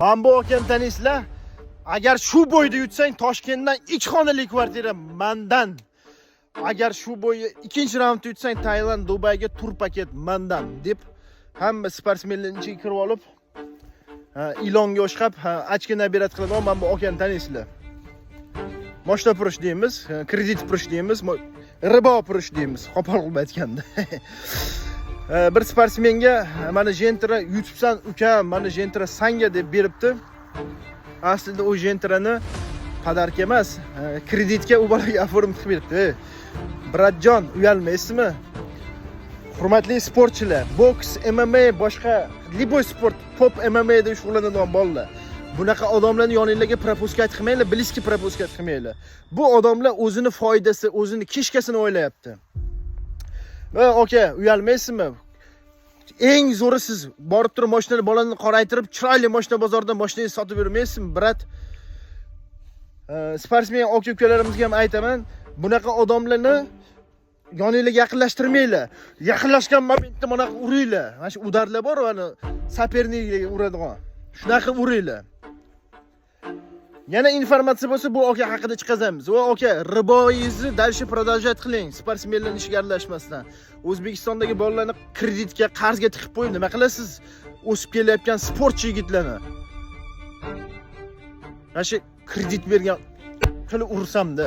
Mana bu akani taniysizlar? Agar shu бой da yutsang, Toshkentdan 2 xonali kvartira mandan. Agar shu бой ni ikkinchi raundda yutsang, Tailand, Dubayga tur paket mandan deb hamma sportsmenlarning ichiga kirib olib, ha, ilonga o'xshab, ha, очки набирать qiladigan mana bu akani taniysizlar. Moshina purish deymiz, ha, kredit purish deymiz, ribo purish deymiz, qo'pol qilib aytganda. Bir sportsmenga "Mana Gentra yutibsan, ukam, mana Gentra sanga" deb beribdi. Aslida u Gentrani подарка emas, kreditga u bolaga оформить qilib beribdi. Ey, брат jon, uyalmaysizmi? Hurmatli sportchilar, boks, MMA, boshqa любой sport, pop MMA da shug'ullanadigan bolalar. Bunaqa odamlarni yoninglarga пропускать qilmanglar, близко пропускать qilmanglar. Bu odamlar o'zini foydasi, o'zini кишка sini o'ylayapti. Va aka, uyalmaysizmi? Eng zo'ri, siz borib turib mashinani bolani qoraytirib, chiroyli mashina bozoridan mashinangizni sotib yurmaysizmi, брат? Sportsmen aka ukalarimizga ham aytaman, bunaqa odamlarni yoninglarga yaqinlashtirmanglar. Yaqinlashgan momentda mana uringlar. Mana shu удар lar bor, mana соперник ga uradigan. Shunaqa uringlar. Yana informatsiya bo'lsa, bu aka haqida chiqazamiz. Va aka, riboyingizni дальше продолжать qiling, sportsmenlarni ishiga aralashmasdan. O'zbekistondagi bolalarni kreditga, qarzga tiqib qo'yib nima qilasiz? O'sib kelayotgan sportchi yigitlarni. Mana shu kredit bergan qilib ursamda.